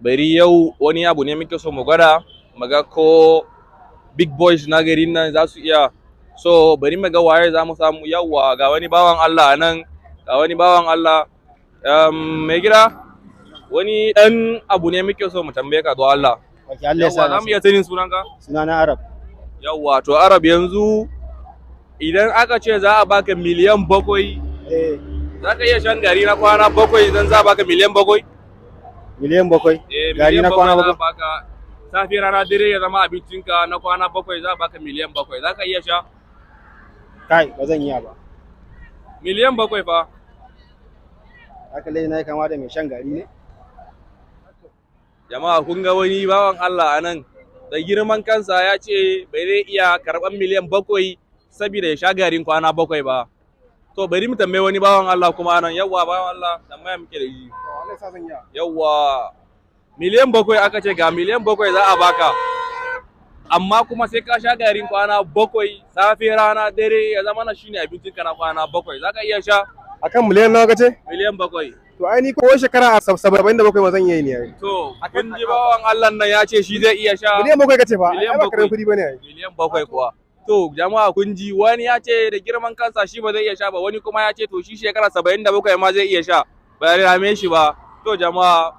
Bari yau wani abu ne muke so mu gwada, mu ga ko big boys na garin nan za su iya. So bari mu ga waye za mu samu. Yawwa, ga wani bawan Allah a nan, ga wani bawan Allah. Mai gida, wani ɗan abu ne muke so mu tambaye ka don Allah. Ok, Allah ya Yawwa, sa za mu iya sanin sunanka? Sunana Arab. Yawwa, to Arab, yanzu idan aka ce za a baka 7 miliyan, za ka iya shan gari na kwana 7 idan za a baka 7 miliyan? 7 miliyan? Eh, Gari na kwana 7 miliyan za a 7? baka, safe, rana, dare, ya zama abincinka na kwana 7, za a baka 7 miliyan. Za ka iya sha? Kai, ba zan iya ba. 7 miliyan fa. Haka lai na yi kama da mai shan gari ne? Jama'a, kun ga wani bawan Allah a nan da girman kansa ya ce bai zai iya karɓar 7 miliyan saboda ya sha garin kwana 7 ba. To bari mu tambayi wani bawan Allah kuma nan. Yawwa, bawan Allah, tambaya muke da shi. Allah ya sa zan iya. Yawwa, 7 miliyan aka ce, ga 7 miliyan za a baka, amma kuma sai ka sha garin kwana 7, safe, rana, dare, ya zama na shine abincinka na kwana 7. Za ka iya sha? Akan miliyan nawa kace? 7 miliyan. To ai ni ko shekara a 77 ma zan iya yi ne ai. To kun ji, bawan Allah nan ya ce shi zai iya sha. 7 miliyan kace fa? Miliyan Ai ba karamin 7. kuɗi bane ai. 7 miliyan kuwa. To jama'a, kun ji, wani ya ce da girman kansa shi ba zai iya sha ba, wani kuma ya ce to shi shekara 77 ma zai iya sha, ba ya rame shi ba. To jama'a.